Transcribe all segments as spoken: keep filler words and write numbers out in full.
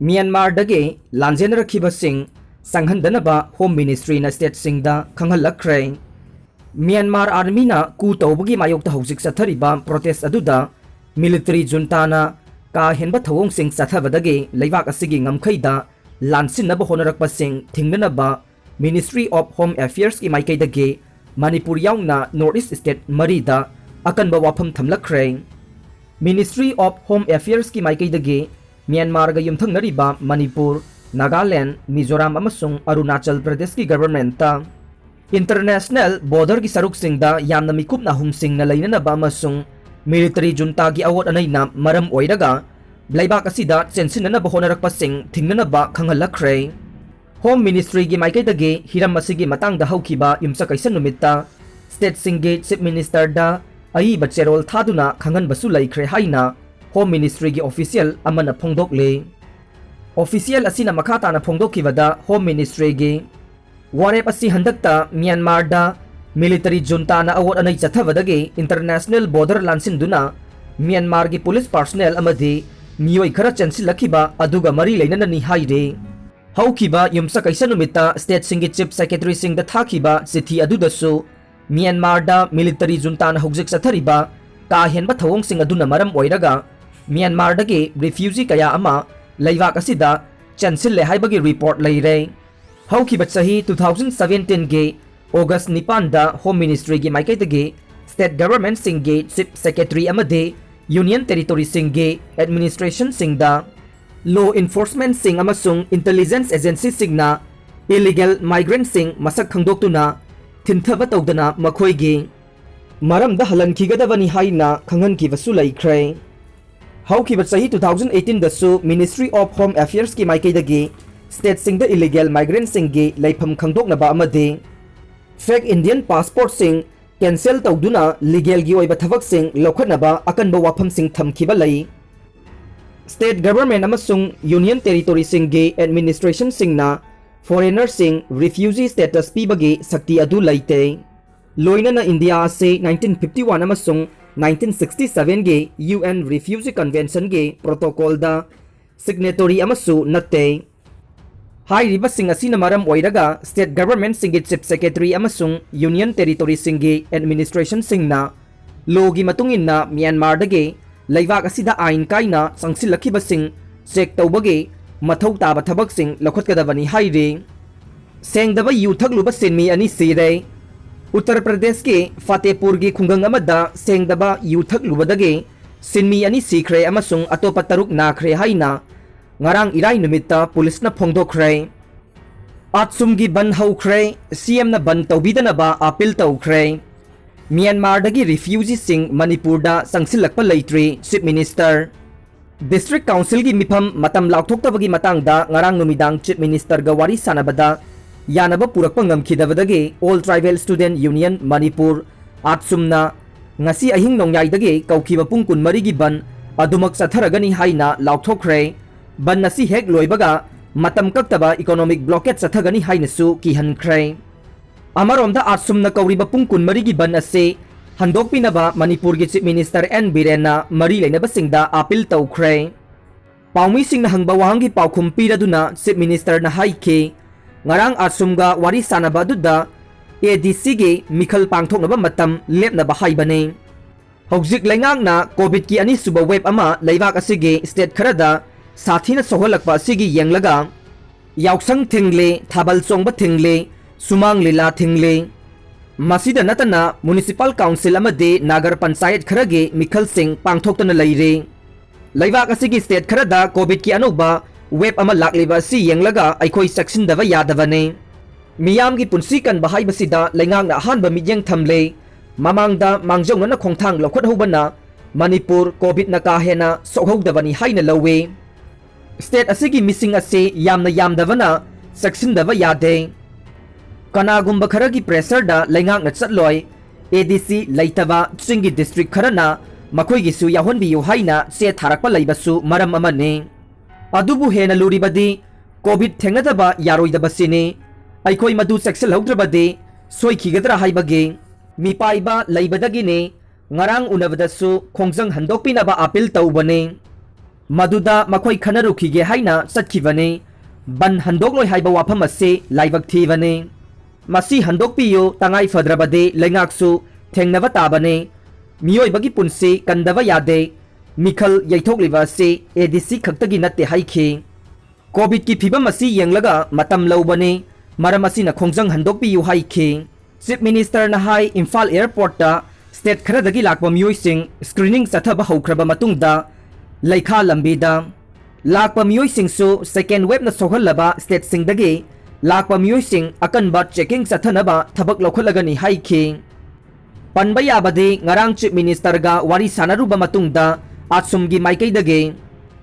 ꯃ꯭ꯌꯥꯟꯃꯥꯔꯗꯒꯤ ꯂꯥꯟꯖꯦꯟꯅꯔꯛꯈꯤꯕꯁꯤꯡ ꯆꯪꯍꯟꯗꯅꯕ home ꯃꯤꯅꯤꯁꯇ꯭ꯔꯤꯅ ꯁ꯭ꯇꯦꯠꯁꯤꯡꯗ ꯈꯪꯍꯜꯂꯛꯈ꯭ꯔꯦ꯫ Myanmar ꯑꯥꯔꯃꯤꯅ ꯀꯨ ꯇꯧꯕꯒꯤ ꯃꯥꯌꯣꯛꯇ ꯍꯧꯖꯤꯛ ꯆꯠꯊꯔꯤꯕ ꯄ꯭ꯔꯣꯇꯦꯁ ꯑꯗꯨꯗ ꯃꯤꯂꯤꯇꯔꯤ ꯖꯨꯟꯇꯥꯅ ꯀꯥ ꯍꯦꯟꯕ ꯊꯧꯑꯣꯡꯁꯤꯡ ꯆꯠꯊꯕꯗꯒꯤ ꯂꯩꯕꯥꯛ ꯑꯁꯤꯒꯤ ꯉꯝꯈꯩꯗ ꯂꯥꯟꯁꯤꯟꯅꯕ ꯍꯣꯠꯅꯔꯛꯄꯁꯤꯡ ꯊꯤꯡꯅꯅꯕ Ministry of Home Affairsꯀꯤ ꯃꯥꯏꯀꯩꯗꯒꯤ ꯃꯅꯤꯄꯨꯔ ꯌꯥꯎꯅ North East state ꯃꯔꯤꯗ ꯑꯀꯟꯕ ꯋꯥꯐꯝ ꯊꯝꯂꯛꯈ꯭ꯔꯦ꯫ Ministry of Home Affairsꯀꯤ ꯃꯥꯏꯀꯩꯗꯒꯤ ꯃ꯭ꯌꯥꯟꯃꯥꯔꯒ ꯌꯨꯝꯊꯪꯅꯔꯤꯕ ꯃꯅꯤꯄꯨꯔ, ꯅꯥꯒꯥꯂꯦꯟ, ꯃꯤꯖꯣꯔꯥꯝ ꯑꯃꯁꯨꯡ ꯑꯔꯨꯅꯥꯆꯜ ꯄ꯭ꯔꯗꯦꯁꯀꯤ ꯒꯚꯔꯟꯃꯦꯟꯠꯇ international borderꯒꯤ ꯁꯔꯨꯛꯁꯤꯡꯗ ꯌꯥꯝꯅ ꯃꯤꯀꯨꯞ ꯅꯥꯍꯨꯝꯁꯤꯡꯅ ꯂꯩꯅꯅꯕ ꯑꯃꯁꯨꯡ ꯃꯤꯂꯤꯇꯔꯤ ꯖꯨꯟꯇꯥꯒꯤ ꯑꯑꯣꯠ ꯑꯅꯩꯅ ꯃꯔꯝ ꯑꯣꯏꯔꯒ ꯂꯩꯕꯥꯛ ꯑꯁꯤꯗ ꯆꯦꯟꯁꯤꯟꯅꯅꯕ ꯍꯣꯠꯅꯔꯛꯄꯁꯤꯡ ꯊꯤꯡꯅꯅꯕ ꯈꯪꯍꯜꯂꯛꯈ꯭ꯔꯦ꯫ ꯍꯣꯝ ꯃꯤꯅꯤꯁꯇ꯭ꯔꯤꯒꯤ ꯃꯥꯏꯀꯩꯗꯒꯤ ꯍꯤꯔꯝ ꯑꯁꯤꯒꯤ ꯃꯇꯥꯡꯗ ꯍꯧꯈꯤꯕ ꯌꯨꯝꯁꯀꯩꯁ ꯅꯨꯃꯤꯠꯇ ꯁ꯭ꯇꯦꯠꯁꯤꯡꯒꯤ ꯆꯤꯐ ꯃꯤꯅꯤꯁꯇꯔꯗ ꯑꯏꯕ ꯆꯦꯔꯣꯜ ꯊꯥꯗꯨꯅ ꯈꯪꯍꯟꯕꯁꯨ ꯂꯩꯈ꯭ꯔꯦ ꯍꯥꯏꯅ ꯍꯣꯝ ꯃꯤꯅꯤꯁꯇ꯭ꯔꯤꯒꯤ ꯑꯣꯐꯤꯁꯤꯌꯦꯜ ꯑꯃꯅ ꯐꯣꯡꯗꯣꯛꯂꯤ꯫ ꯑꯣꯐꯤꯁꯤꯌꯦꯜ ꯑꯁꯤꯅ ꯃꯈꯥ ꯇꯥꯅ ꯐꯣꯡꯗꯣꯛꯈꯤꯕꯗ ꯍꯣꯝ ꯃꯤꯅꯤꯁꯇ꯭ꯔꯤꯒꯤ ꯋꯥꯔꯦꯞ ꯑꯁꯤ ꯍꯟꯗꯛꯇ ꯃ꯭ꯌꯥꯟꯃꯥꯔꯗ ꯃꯤꯂꯤꯇꯔꯤ ꯖꯨꯟꯇꯥꯅ ꯑꯑꯣꯠ ꯑꯅꯩ ꯆꯠꯊꯕꯗꯒꯤ international border ꯂꯥꯟꯁꯤꯟꯗꯨꯅ ꯃ꯭ꯌꯥꯟꯃꯥꯔꯒꯤ ꯄꯨꯂꯤꯁ ꯄꯥꯔꯁꯅꯦꯜ ꯑꯃꯗꯤ ꯃꯤꯑꯣꯏ ꯈꯔ ꯆꯦꯟꯁꯤꯜꯂꯛꯈꯤꯕ ꯑꯗꯨꯒ ꯃꯔꯤ ꯂꯩꯅꯅꯅꯤ ꯍꯥꯏꯔꯤ꯫ ꯍꯧꯈꯤꯕ ꯌꯨꯝꯁꯀꯩꯁ ꯅꯨꯃꯤꯠꯇ ꯁ꯭ꯇꯦꯠꯁꯤꯡꯒꯤ ꯆꯤꯐ ꯁꯦꯀ꯭ꯔꯦꯇꯔꯤꯁꯤꯡꯗ ꯊꯥꯈꯤꯕ ꯆꯤꯊꯤ ꯑꯗꯨꯗꯁꯨ ꯃ꯭ꯌꯥꯟꯃꯥꯔꯗ ꯃꯤꯂꯤꯇꯔꯤ ꯖꯨꯟꯇꯥꯅ ꯍꯧꯖꯤꯛ ꯆꯠꯊꯔꯤꯕ ꯀꯥ ꯍꯦꯟꯕ ꯊꯧꯑꯣꯡꯁꯤꯡ ꯑꯗꯨꯅ ꯃꯔꯝ ꯑꯣꯏꯔꯒ ꯃ꯭ꯌꯥꯟꯃꯥꯔꯗꯒꯤ ꯔꯤꯐ꯭ꯌꯨꯖꯤ ꯀꯌꯥ ꯑꯃ ꯂꯩꯕꯥꯛ ꯑꯁꯤꯗ ꯆꯦꯟꯁꯤꯜꯂꯦ ꯍꯥꯏꯕꯒꯤ ꯔꯤꯄꯣꯔꯠ ꯂꯩꯔꯦ꯫ ꯍꯧꯈꯤꯕ ꯆꯍꯤ two thousand seventeenꯒꯤ ꯑꯣꯒꯁ ꯅꯤꯄꯥꯟꯗ ꯍꯣꯝ ꯃꯤꯅꯤꯁꯇ꯭ꯔꯤꯒꯤ ꯃꯥꯏꯀꯩꯗꯒꯤ ꯁ꯭ꯇꯦꯠ ꯒꯚꯔꯟꯃꯦꯟꯠꯁꯤꯡꯒꯤ ꯆꯤꯐ ꯁꯦꯀ꯭ꯔꯦꯇꯔꯤ ꯑꯃꯗꯤ ꯌꯨꯅꯤꯌꯟ ꯇꯦꯔꯤꯇꯣꯔꯤꯁꯤꯡꯒꯤ ꯑꯦꯗꯃꯤꯅꯤꯁꯇ꯭ꯔꯦꯁꯟꯁꯤꯡꯗ ꯂꯣ ꯏꯟꯐꯣꯔꯁꯃꯦꯟꯠꯁꯤꯡ ꯑꯃꯁꯨꯡ ꯏꯟꯇꯦꯂꯤꯖꯦꯟꯁ ꯑꯦꯖꯦꯟꯁꯤꯁꯤꯡꯅ ꯏꯂꯤꯒꯦꯜ ꯃꯥꯏꯒ꯭ꯔꯦꯟꯠꯁꯤꯡ ꯃꯁꯛ ꯈꯪꯗꯣꯛꯇꯨꯅ ꯊꯤꯟꯊꯕ ꯇꯧꯗꯅ ꯃꯈꯣꯏꯒꯤ ꯃꯔꯝꯗ ꯍꯜꯍꯟꯈꯤꯒꯗꯕꯅꯤ ꯍꯥꯏꯅ ꯈꯪꯍꯟꯈꯤꯕꯁꯨ ꯂꯩꯈ꯭ꯔꯦ꯫ ꯍꯧꯈꯤꯕ ꯆꯍꯤ two thousand eighteenꯗꯁꯨ Ministry of Home Affairsꯀꯤ ꯃꯥꯏꯀꯩꯗꯒꯤ ꯁ꯭ꯇꯦꯠꯁꯤꯡꯗ ꯏꯂꯤꯒꯦꯜ ꯃꯥꯏꯒ꯭ꯔꯦꯟꯠꯁꯤꯡꯒꯤ ꯂꯩꯐꯝ ꯈꯪꯗꯣꯛꯅꯕ ꯑꯃꯗꯤ ꯐꯦꯛ ꯏꯟꯗꯤꯌꯟ ꯄꯥꯁꯄꯣꯔꯠꯁꯤꯡ ꯀꯦꯟꯁꯦꯜ ꯇꯧꯗꯨꯅ ꯂꯤꯒꯦꯜꯒꯤ ꯑꯣꯏꯕ ꯊꯕꯛꯁꯤꯡ ꯂꯧꯈꯠꯅꯕ ꯑꯀꯟꯕ ꯋꯥꯐꯝꯁꯤꯡ ꯊꯝꯈꯤꯕ ꯂꯩ꯫ ꯁ꯭ꯇꯦꯠ ꯒꯚꯔꯟꯃꯦꯟꯠ ꯑꯃꯁꯨꯡ ꯌꯨꯅꯤꯌꯟ ꯇꯦꯔꯤꯇꯣꯔꯤꯁꯤꯡꯒꯤ ꯑꯦꯗꯃꯤꯅꯤꯁꯇ꯭ꯔꯦꯁꯟꯁꯤꯡꯅ ꯐꯣꯔꯦꯅꯔꯁꯤꯡ ꯔꯤꯐ꯭ꯌꯨꯖꯤ ꯁ꯭ꯇꯦꯇꯁ ꯄꯤꯕꯒꯤ ꯁꯛꯇꯤ ꯑꯗꯨ ꯂꯩꯇꯦ꯫ ꯂꯣꯏꯅꯅ ꯏꯟꯗꯤꯌꯥ ꯑꯁꯤ nineteen fifty one ꯑꯃꯁꯨꯡ nineteen sixty sevenꯒꯤ UN Refugee Conventionꯒꯤ ꯄ꯭ꯔꯣꯇꯣꯀꯣꯜꯗ ꯁꯤꯒꯅꯦꯇꯣꯔꯤ ꯑꯃꯁꯨ ꯅꯠꯇꯦ꯫ ꯍꯥꯏꯔꯤꯕꯁꯤꯡ ꯑꯁꯤꯅ ꯃꯔꯝ ꯑꯣꯏꯔꯒ state governmentꯁꯤꯡꯒꯤ chief secretary ꯑꯃꯁꯨꯡ union territoryꯁꯤꯡꯒꯤ administrationꯁꯤꯡꯅ lawꯒꯤ ꯃꯇꯨꯡ ꯏꯟꯅ ꯃ꯭ꯌꯥꯟꯃꯥꯔꯗꯒꯤ ꯂꯩꯕꯥꯛ ꯑꯁꯤꯗ ꯑꯥꯏꯟ ꯀꯥꯏꯅ ꯆꯪꯁꯤꯜꯂꯛꯈꯤꯕꯁꯤꯡ check ꯇꯧꯕꯒꯤ ꯃꯊꯧ ꯇꯥꯕ ꯊꯕꯛꯁꯤꯡ ꯂꯧꯈꯠꯀꯗꯕꯅꯤ ꯍꯥꯏꯔꯤ꯫ ꯁꯦꯡꯗꯕ ꯌꯨ ꯊꯛꯂꯨꯕ ꯁꯤꯟꯃꯤ ꯑꯅꯤ ꯁꯤꯔꯦ꯫ ꯎꯠꯇꯔ ꯄ꯭ꯔꯗꯦꯁꯀꯤ ꯐꯇꯦꯄꯨꯔꯒꯤ ꯈꯨꯡꯒꯪ ꯑꯃꯗ ꯁꯦꯡꯗꯕ ꯌꯨ ꯊꯛꯂꯨꯕꯗꯒꯤ ꯁꯤꯟꯃꯤ ꯑꯅꯤ ꯁꯤꯈ꯭ꯔꯦ ꯑꯃꯁꯨꯡ ꯑꯇꯣꯞꯄ ꯇꯔꯨꯛ ꯅꯥꯈ꯭ꯔꯦ ꯍꯥꯏꯅ ꯉꯔꯥꯡ ꯏꯔꯥꯏ ꯅꯨꯃꯤꯠꯇ ꯄꯨꯂꯤꯁꯅ ꯐꯣꯡꯗꯣꯛꯈ꯭ꯔꯦ꯫ ꯑꯥꯠꯁꯨꯝꯒꯤ ꯕꯟ ꯍꯧꯈ꯭ꯔꯦ, CMꯅ ꯕꯟ ꯇꯧꯕꯤꯗꯅꯕ appeal ꯇꯧꯈ꯭ꯔꯦ꯫ ꯃ꯭ꯌꯥꯟꯃꯥꯔꯗꯒꯤ refugeeꯁꯤꯡ ꯃꯅꯤꯄꯨꯔꯗ ꯆꯪꯁꯤꯜꯂꯛꯄ ꯂꯩꯇ꯭ꯔꯤ, Chief Minister꯫ District Councilꯒꯤ ꯃꯤꯐꯝ ꯃꯇꯝ ꯂꯥꯎꯊꯣꯛꯇꯕꯒꯤ ꯃꯇꯥꯡꯗ ꯉꯔꯥꯡ ꯅꯨꯃꯤꯗꯥꯡ Chief Ministerꯒ ꯋꯥꯔꯤ ꯁꯥꯟꯅꯕꯗ ꯌꯥꯅꯕ ꯄꯨꯔꯛꯄ ꯉꯝꯈꯤꯗꯕꯗꯒꯤ All Tribal Student Union Manipur, ꯑꯥꯠꯁꯨꯝꯅ ꯉꯁꯤ ꯑꯍꯤꯡ ꯅꯣꯡꯌꯥꯏꯗꯒꯤ ꯀꯧꯈꯤꯕ ꯄꯨꯡ ꯀꯨꯟꯃꯔꯤꯒꯤ ꯕꯟ ꯑꯗꯨꯃꯛ ꯆꯠꯊꯔꯒꯅꯤ ꯍꯥꯏꯅ ꯂꯥꯎꯊꯣꯛꯈ꯭ꯔꯦ꯫ ꯕꯟ ꯑꯁꯤ ꯍꯦꯛ ꯂꯣꯏꯕꯒ ꯃꯇꯝ ꯀꯛꯇꯕ economic blockade ꯆꯠꯊꯒꯅꯤ ꯍꯥꯏꯅꯁꯨ ꯀꯤꯍꯟꯈ꯭ꯔꯦ꯫ ꯑꯃꯔꯣꯝꯗ ꯑꯥꯠꯁꯨꯝꯅ ꯀꯧꯔꯤꯕ ꯄꯨꯡ ꯀꯨꯟꯃꯔꯤꯒꯤ ꯕꯟ ꯑꯁꯤ ꯍꯟꯗꯣꯛꯄꯤꯅꯕ ꯃꯅꯤꯄꯨꯔꯒꯤ Chief Minister ꯑꯦꯟ ꯕꯤꯔꯦꯟꯅ ꯃꯔꯤ ꯂꯩꯅꯕꯁꯤꯡꯗ appeal ꯇꯧꯈ꯭ꯔꯦ꯫ ꯄꯥꯎꯃꯤꯁꯤꯡꯅ ꯍꯪꯕ ꯋꯥꯍꯪꯒꯤ ꯄꯥꯎꯈꯨꯝ ꯄꯤꯔꯗꯨꯅ Chief Ministerꯅ ꯍꯥꯏꯈꯤ, ꯉꯔꯥꯡ ꯑꯥꯠꯁꯨꯝꯒ ꯋꯥꯔꯤ ꯁꯥꯟꯅꯕ ꯑꯗꯨꯗ ADCꯒꯤ ꯃꯤꯈꯜ ꯄꯥꯡꯊꯣꯛꯅꯕ ꯃꯇꯝ ꯂꯦꯞꯅꯕ ꯍꯥꯏꯕꯅꯤ꯫ ꯍꯧꯖꯤꯛ ꯂꯩꯉꯥꯛꯅ COVIDꯀꯤ ꯑꯅꯤꯁꯨꯕ wave ꯑꯃ ꯂꯩꯕꯥꯛ ꯑꯁꯤꯒꯤ state ꯈꯔꯗ ꯁꯥꯊꯤꯅ ꯁꯣꯛꯍꯜꯂꯛꯄ ꯑꯁꯤꯒꯤ ꯌꯦꯡꯂꯒ ꯌꯥꯎꯁꯪ ꯊꯤꯡꯂꯤ, ꯊꯥꯕꯜ ꯆꯣꯡꯕ ꯊꯤꯡꯂꯤ, ꯁꯨꯃꯥꯡ ꯂꯤꯂꯥ ꯊꯤꯡꯂꯤ꯫ ꯃꯁꯤꯗ ꯅꯠꯇꯅ Municipal Council ꯑꯃꯗꯤ ꯅꯥꯒꯔ ꯄꯟꯆꯥꯌꯠ ꯈꯔꯒꯤ ꯃꯤꯈꯜꯁꯤꯡ ꯄꯥꯡꯊꯣꯛꯇꯅ ꯂꯩꯔꯤ꯫ ꯂꯩꯕꯥꯛ ꯑꯁꯤꯒꯤ state ꯈꯔꯗ COVIDꯀꯤ ꯑꯅꯧꯕ wave ꯑꯃ ꯂꯥꯛꯂꯤꯕ ꯑꯁꯤ ꯌꯦꯡꯂꯒ ꯑꯩꯈꯣꯏ ꯆꯦꯛꯁꯤꯟꯗꯕ ꯌꯥꯗꯕꯅꯤ꯫ ꯃꯤꯌꯥꯝꯒꯤ ꯄꯨꯟꯁꯤ ꯀꯟꯕ ꯍꯥꯏꯕꯁꯤꯗ ꯂꯩꯉꯥꯛꯅ ꯑꯍꯥꯟꯕ ꯃꯤꯠꯌꯦꯡ ꯊꯝꯂꯦ꯫ ꯃꯃꯥꯡꯗ ꯃꯥꯡꯖꯧꯅꯅ ꯈꯣꯡꯊꯥꯡ ꯂꯧꯈꯠꯍꯧꯕꯅ ꯃꯅꯤꯄꯨꯔ COVIDꯅ ꯀꯥ ꯍꯦꯟꯅ ꯁꯣꯛꯍꯧꯗꯕꯅꯤ ꯍꯥꯏꯅ ꯂꯧꯏ꯫ State ꯑꯁꯤꯒꯤ ꯃꯤꯁꯤꯡ ꯑꯁꯤ ꯌꯥꯝꯅ ꯌꯥꯝꯗꯕꯅ ꯆꯦꯛꯁꯤꯟꯗꯕ ꯌꯥꯗꯦ꯫ ꯀꯅꯥꯒꯨꯝꯕ ꯈꯔꯒꯤ pressureꯗ ꯂꯩꯉꯥꯛꯅ ꯆꯠꯂꯣꯏ꯫ ADC ꯂꯩꯇꯕ ꯆꯤꯡꯒꯤ district ꯈꯔꯅ ꯃꯈꯣꯏꯒꯤꯁꯨ ꯌꯥꯎꯍꯟꯕꯤꯌꯨ ꯍꯥꯏꯅ ꯆꯦ ꯊꯥꯔꯛꯄ ꯂꯩꯕꯁꯨ ꯃꯔꯝ ꯑꯃꯅꯤ꯫ ꯑꯗꯨꯕꯨ ꯍꯦꯟꯅ ꯂꯨꯔꯤꯕꯗꯤ COVID ꯊꯦꯡꯅꯗꯕ ꯌꯥꯔꯣꯏꯗꯕꯁꯤꯅꯤ꯫ ꯑꯩꯈꯣꯏ ꯃꯗꯨ ꯆꯦꯛꯁꯤꯜꯍꯧꯗ꯭ꯔꯕꯗꯤ ꯁꯣꯏꯈꯤꯒꯗ꯭ꯔꯥ ꯍꯥꯏꯕꯒꯤ꯫ ꯃꯤꯄꯥꯏꯕ ꯂꯩꯕꯗꯒꯤꯅꯤ꯫ ꯉꯔꯥꯡ ꯎꯅꯕꯗꯁꯨ ꯈꯣꯡꯖꯪ ꯍꯟꯗꯣꯛꯄꯤꯅꯕ appeal ꯇꯧꯕꯅꯤ꯫ ꯃꯗꯨꯗ ꯃꯈꯣꯏ ꯈꯟꯅꯔꯨꯈꯤꯒꯦ ꯍꯥꯏꯅ ꯆꯠꯈꯤꯕꯅꯤ꯫ ꯕꯟ ꯍꯟꯗꯣꯛꯂꯣꯏ ꯍꯥꯏꯕ ꯋꯥꯐꯝ ꯑꯁꯤ ꯂꯥꯏꯕꯛ ꯊꯤꯕꯅꯤ꯫ ꯃꯁꯤ ꯍꯟꯗꯣꯛꯄꯤꯌꯨ, ꯇꯉꯥꯏ ꯐꯗ꯭ꯔꯕꯗꯤ ꯂꯩꯉꯥꯛꯁꯨ ꯊꯦꯡꯅꯕ ꯇꯥꯕꯅꯤ꯫ ꯃꯤꯑꯣꯏꯕꯒꯤ ꯄꯨꯟꯁꯤ ꯀꯟꯗꯕ ꯌꯥꯗꯦ꯫ ꯃꯤꯈꯜ ꯌꯩꯊꯣꯛꯂꯤꯕ ꯑꯁꯤ ꯑꯦ ꯗꯤ ꯁꯤ ꯈꯛꯇꯒꯤ ꯅꯠꯇꯦ ꯍꯥꯏꯈꯤ꯫ ꯀꯣꯚꯤꯗꯀꯤ ꯐꯤꯕꯝ ꯑꯁꯤ ꯌꯦꯡꯂꯒ ꯃꯇꯝ ꯂꯧꯕꯅꯤ, ꯃꯔꯝ ꯑꯁꯤꯅ ꯈꯣꯡꯖꯪ ꯍꯟꯗꯣꯛꯄꯤꯌꯨ ꯍꯥꯏꯈꯤ꯫ ꯆꯤꯐ ꯃꯤꯅꯤꯁꯇꯔꯅ ꯍꯥꯏ, ꯏꯝꯐꯥꯜ ꯑꯦꯌꯔꯄꯣꯔꯠꯇ ꯁ꯭ꯇꯦꯠ ꯈꯔꯗꯒꯤ ꯂꯥꯛꯄ ꯃꯤꯑꯣꯏꯁꯤꯡ ꯁ꯭ꯀ꯭ꯔꯤꯅꯤꯡ ꯆꯠꯊꯕ ꯍꯧꯈ꯭ꯔꯕ ꯃꯇꯨꯡꯗ ꯂꯩꯈꯥ ꯂꯝꯕꯤꯗ ꯂꯥꯛꯄ ꯃꯤꯑꯣꯏꯁꯤꯡꯁꯨ ꯁꯦꯀꯦꯟ ꯋꯦꯕꯅ ꯁꯣꯛꯍꯜꯂꯕ ꯁ꯭ꯇꯦꯠꯁꯤꯡꯗꯒꯤ ꯂꯥꯛꯄ ꯃꯤꯑꯣꯏꯁꯤꯡ ꯑꯀꯟꯕ ꯆꯦꯀꯤꯡ ꯆꯠꯊꯅꯕ ꯊꯕꯛ ꯂꯧꯈꯠꯂꯒꯅꯤ ꯍꯥꯏꯈꯤ꯫ ꯄꯟꯕ ꯌꯥꯕꯗꯤ, ꯉꯔꯥꯡ ꯆꯤꯐ ꯃꯤꯅꯤꯁꯇꯔꯒ ꯋꯥꯔꯤ ꯁꯥꯟꯅꯔꯨꯕ ꯃꯇꯨꯡꯗ ꯑꯥꯁꯨꯝꯒꯤ ꯃꯥꯏꯀꯩꯗꯒꯤ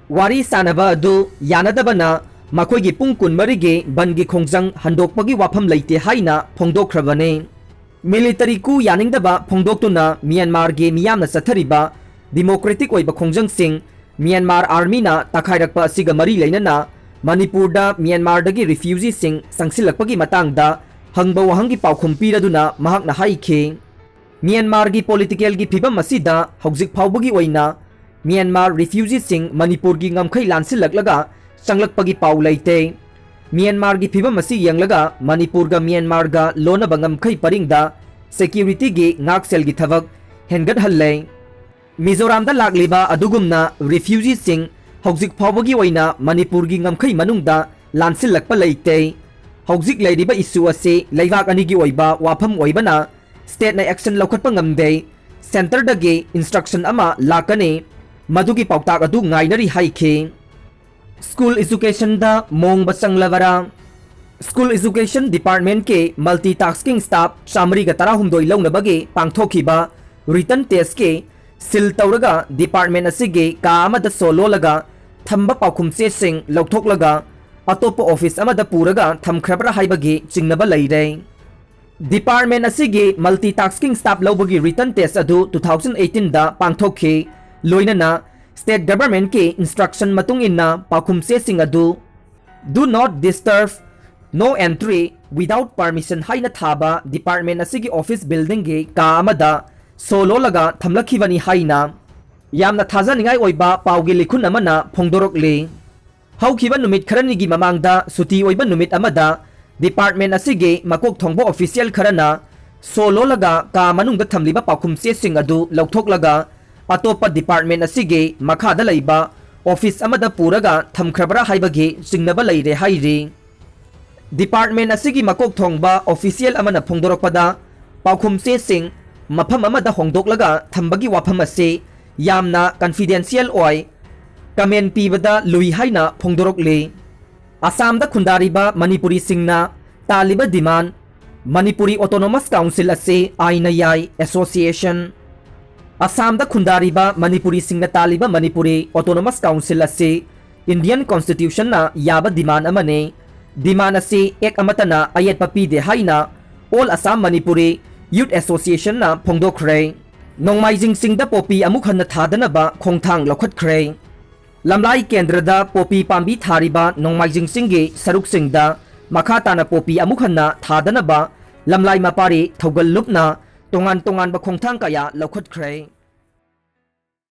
ꯋꯥꯔꯤ ꯁꯥꯟꯅꯕ ꯑꯗꯨ ꯌꯥꯅꯗꯕꯅ ꯃꯈꯣꯏꯒꯤ ꯄꯨꯡ ꯀꯨꯟꯃꯔꯤꯒꯤ ꯕꯟꯒꯤ ꯈꯣꯡꯖꯪ ꯍꯟꯗꯣꯛꯄꯒꯤ ꯋꯥꯐꯝ ꯂꯩꯇꯦ ꯍꯥꯏꯅ ꯐꯣꯡꯗꯣꯛꯈ꯭ꯔꯕꯅꯤ꯫ ꯃꯤꯂꯤꯇꯔꯤ ꯀꯨ ꯌꯥꯅꯤꯡꯗꯕ ꯐꯣꯡꯗꯣꯛꯇꯨꯅ ꯃ꯭ꯌꯥꯟꯃꯥꯔꯒꯤ ꯃꯤꯌꯥꯝꯅ ꯆꯠꯊꯔꯤꯕ ꯗꯤꯃꯣꯀ꯭ꯔꯦꯇꯤꯛ ꯑꯣꯏꯕ ꯈꯣꯡꯖꯪꯁꯤꯡ ꯃ꯭ꯌꯥꯟꯃꯥꯔ ꯑꯥꯔꯃꯤꯅ ꯇꯛꯈꯥꯏꯔꯛꯄ ꯑꯁꯤꯒ ꯃꯔꯤ ꯂꯩꯅꯅ ꯃꯅꯤꯄꯨꯔꯗ ꯃ꯭ꯌꯥꯟꯃꯥꯔꯗꯒꯤ ꯔꯤꯐ꯭ꯌꯨꯖꯤꯁꯤꯡ ꯆꯪꯁꯤꯜꯂꯛꯄꯒꯤ ꯃꯇꯥꯡꯗ ꯍꯪꯕ ꯋꯥꯍꯪꯒꯤ ꯄꯥꯎꯈꯨꯝ ꯄꯤꯔꯗꯨꯅ ꯃꯍꯥꯛꯅ ꯍꯥꯏꯈꯤ, ꯃ꯭ꯌꯥꯟꯃꯥꯔꯒꯤ ꯄꯣꯂꯤꯇꯤꯀꯦꯜꯒꯤ ꯐꯤꯕꯝ ꯑꯁꯤꯗ ꯍꯧꯖꯤꯛ ꯐꯥꯎꯕꯒꯤ ꯑꯣꯏꯅ ꯃ꯭ꯌꯥꯟꯃꯥꯔ ꯔꯤꯐ꯭ꯌꯨꯖꯤꯁꯤꯡ ꯃꯅꯤꯄꯨꯔꯒꯤ ꯉꯝꯈꯩ ꯂꯥꯟꯁꯤꯜꯂꯛꯂꯒ ꯆꯪꯂꯛꯄꯒꯤ ꯄꯥꯎ ꯂꯩꯇꯦ꯫ ꯃ꯭ꯌꯥꯟꯃꯥꯔꯒꯤ ꯐꯤꯕꯝ ꯑꯁꯤ ꯌꯦꯡꯂꯒ ꯃꯅꯤꯄꯨꯔꯒ ꯃ꯭ꯌꯥꯟꯃꯥꯔꯒ ꯂꯣꯟꯅꯕ ꯉꯝꯈꯩ ꯄꯔꯤꯡꯗ ꯁꯦꯀ꯭ꯌꯨꯔꯤꯇꯤꯒꯤ ꯉꯥꯛꯁꯦꯜꯒꯤ ꯊꯕꯛ ꯍꯦꯟꯒꯠꯍꯜꯂꯦ꯫ ꯃꯤꯖꯣꯔꯥꯝꯗ ꯂꯥꯛꯂꯤꯕ ꯑꯗꯨꯒꯨꯝꯅ ꯔꯤꯐ꯭ꯌꯨꯖꯤꯁꯤꯡ ꯍꯧꯖꯤꯛ ꯐꯥꯎꯕꯒꯤ ꯑꯣꯏꯅ ꯃꯅꯤꯄꯨꯔꯒꯤ ꯉꯝꯈꯩ ꯃꯅꯨꯡꯗ ꯂꯥꯟꯁꯤꯜꯂꯛꯄ ꯂꯩꯇꯦ꯫ ꯍꯧꯖꯤꯛ ꯂꯩꯔꯤꯕ ꯏꯁꯨ ꯑꯁꯤ ꯂꯩꯕꯥꯛ ꯑꯅꯤꯒꯤ ꯑꯣꯏꯕ ꯋꯥꯐꯝ ꯑꯣꯏꯕꯅ ꯁ꯭ꯇꯦꯠꯅ ꯑꯦꯛꯁꯟ ꯂꯧꯈꯠꯄ ꯉꯝꯗꯦ꯫ ꯁꯦꯟꯇꯔꯗꯒꯤ ꯏꯟꯁꯇ꯭ꯔꯛꯁꯟ ꯑꯃ ꯂꯥꯛꯀꯅꯤ, ꯃꯗꯨꯒꯤ ꯄꯥꯎꯇꯥꯛ ꯑꯗꯨ ꯉꯥꯏꯅꯔꯤ ꯍꯥꯏꯈꯤ꯫ ꯁ꯭ꯀꯨꯜ ꯏꯖꯨꯀꯦꯁꯟꯗ ꯃꯣꯡꯕ ꯆꯪꯂꯕꯔꯥ? ꯁ꯭ꯀꯨꯜ ꯏꯖꯨꯀꯦꯁꯟ ꯗꯤꯄꯥꯔꯠꯃꯦꯟꯠꯀꯤ ꯃꯜꯇꯤ ꯇꯥꯁꯀꯤꯡ ꯁ꯭ꯇꯥꯐ ꯆꯥꯃꯔꯤꯒ ꯇꯔꯥꯍꯨꯝꯗꯣꯏ ꯂꯧꯅꯕꯒꯤ ꯄꯥꯡꯊꯣꯛꯈꯤꯕ ꯔꯤꯇꯟ ꯇꯦꯁꯀꯤ ꯁꯤꯜ ꯇꯧꯔꯒ ꯗꯤꯄꯥꯔꯠꯃꯦꯟ ꯑꯁꯤꯒꯤ ꯀꯥ ꯑꯃꯗ ꯁꯣ ꯂꯣꯜꯂꯒ ꯊꯝꯕ ꯄꯥꯎꯈꯨꯝ ꯆꯦꯁꯤꯡ ꯂꯧꯊꯣꯛꯂꯒ ꯑꯇꯣꯞꯄ ꯑꯣꯐꯤꯁ ꯑꯃꯗ ꯄꯨꯔꯒ ꯊꯝꯈ꯭ꯔꯕ꯭ꯔꯥ ꯍꯥꯏꯕꯒꯤ ꯆꯤꯡꯅꯕ ꯂꯩꯔꯦ꯫ ꯗꯤꯄꯥꯔꯠꯃꯦꯟ ꯑꯁꯤꯒꯤ ꯃꯜꯇꯤ ꯇꯥꯁꯀꯤꯡ ꯁ꯭ꯇꯥꯐ ꯂꯧꯕꯒꯤ ꯔꯤꯇꯟ ꯇꯦꯁ ꯑꯗꯨ ꯇꯨ ꯊꯥꯎꯖꯟ ꯑꯩꯠꯇꯤꯟꯗ ꯄꯥꯡꯊꯣꯛꯈꯤ꯫ ꯂꯣꯏꯅꯅ ꯁ꯭ꯇꯦꯠ ꯒꯚꯔꯟꯃꯦꯟꯠꯀꯤ ꯏꯟꯁꯇ꯭ꯔꯛꯁꯟ ꯃꯇꯨꯡ ꯏꯟꯅ ꯄꯥꯎꯈꯨꯝ ꯆꯦꯁꯤꯡ ꯑꯗꯨ "Do not disturb", "No entry", "Without permission" ꯍꯥꯏꯅ ꯊꯥꯕ ꯗꯤꯄꯥꯔꯠꯃꯦꯟ ꯑꯁꯤꯒꯤ ꯑꯣꯐꯤꯁ ꯕꯤꯜꯗꯤꯡꯒꯤ ꯀꯥ ꯑꯃꯗ ꯁꯣ ꯂꯣꯜꯂꯒ ꯊꯝꯂꯛꯈꯤꯕꯅꯤ ꯍꯥꯏꯅ ꯌꯥꯝꯅ ꯊꯥꯖꯅꯤꯡꯉꯥꯏ ꯑꯣꯏꯕ ꯄꯥꯎꯒꯤ ꯂꯤꯈꯨꯟ ꯑꯃꯅ ꯐꯣꯡꯗꯣꯔꯛꯂꯤ꯫ ꯍꯧꯈꯤꯕ ꯅꯨꯃꯤꯠ ꯈꯔꯅꯤꯒꯤ ꯃꯃꯥꯡꯗ ꯁꯨꯇꯤ ꯑꯣꯏꯕ ꯅꯨꯃꯤꯠ ꯑꯃꯗ department ꯑꯁꯤꯒꯤ ꯃꯀꯣꯛ ꯊꯣꯡꯕ official ꯈꯔꯅ ꯁꯣ ꯂꯣꯜꯂꯒ ꯀꯥ ꯃꯅꯨꯡꯗ ꯊꯝꯂꯤꯕ ꯄꯥꯎꯈꯨꯝ ꯆꯦꯁꯤꯡ ꯑꯗꯨ ꯂꯧꯊꯣꯛꯂꯒ ꯑꯇꯣꯞꯄ department ꯑꯁꯤꯒꯤ ꯃꯈꯥꯗ ꯂꯩꯕ office ꯑꯃꯗ ꯄꯨꯔꯒ ꯊꯝꯈ꯭ꯔꯕ꯭ꯔꯥ ꯍꯥꯏꯕꯒꯤ ꯆꯤꯡꯅꯕ ꯂꯩꯔꯦ ꯍꯥꯏꯔꯤ꯫ Department ꯑꯁꯤꯒꯤ ꯃꯀꯣꯛ ꯊꯣꯡꯕ official ꯑꯃꯅ ꯐꯣꯡꯗꯣꯔꯛꯄꯗ, ꯄꯥꯎꯈꯨꯝ ꯆꯦꯁꯤꯡ ꯃꯐꯝ ꯑꯃꯗ ꯍꯣꯡꯗꯣꯛꯂꯒ ꯊꯝꯕꯒꯤ ꯋꯥꯐꯝ ꯑꯁꯤ ꯌꯥꯝꯅ confidential ꯑꯣꯏ, comment ꯄꯤꯕꯗ ꯂꯨꯏ ꯍꯥꯏꯅ ꯐꯣꯡꯗꯣꯔꯛꯂꯤ꯫ ꯑꯁꯥꯝꯗ ꯈꯨꯟꯗꯥꯔꯤꯕ ꯃꯅꯤꯄꯨꯔꯤꯁꯤꯡꯅ ꯇꯥꯜꯂꯤꯕ demand, Manipuri Autonomous Council ꯑꯁꯤ ꯑꯥꯏꯟꯅ ꯌꯥꯏ association꯫ ꯑꯁꯥꯝꯗ ꯈꯨꯟꯗꯥꯔꯤꯕ ꯃꯅꯤꯄꯨꯔꯤꯁꯤꯡꯅ ꯇꯥꯜꯂꯤꯕ Manipuri Autonomous Council ꯑꯁꯤ Indian Constitution ꯅ ꯌꯥꯕ demand ꯑꯃꯅꯤ꯫ Demand ꯑꯁꯤ act ꯑꯃꯠꯇꯅ ꯑꯌꯦꯠꯄ ꯄꯤꯗꯦ ꯍꯥꯏꯅ All Assam Manipuri Youth Association ꯅ ꯐꯣꯡꯗꯣꯛꯈ꯭ꯔꯦ꯫ ꯅꯣꯡꯃꯥꯏꯖꯤꯡꯁꯤꯡꯗ ꯄꯣꯄꯤ ꯑꯃꯨꯛ ꯍꯟꯅ ꯊꯥꯗꯅꯕ ꯈꯣꯡꯊꯥꯡ ꯂꯧꯈꯠꯈ꯭ꯔꯦ꯫ ꯂꯝꯂꯥꯏ ꯀꯦꯟꯗ꯭ꯔꯗ ꯄꯣꯄꯤ ꯄꯥꯝꯕꯤ ꯊꯥꯔꯤꯕ ꯅꯣꯡꯃꯥꯏꯖꯤꯡꯁꯤꯡꯒꯤ ꯁꯔꯨꯛꯁꯤꯡꯗ ꯃꯈꯥ ꯇꯥꯅ ꯄꯣꯄꯤ ꯑꯃꯨꯛ ꯍꯟꯅ ꯊꯥꯗꯅꯕ ꯂꯝꯂꯥꯏ ꯃꯄꯥꯔꯤ ꯊꯧꯒꯜ ꯂꯨꯞꯅ ꯇꯣꯉꯥꯟ ꯇꯣꯉꯥꯟꯕ ꯈꯣꯡꯊꯥꯡ ꯀꯌꯥ ꯂꯧꯈꯠꯈ꯭ꯔꯦ꯫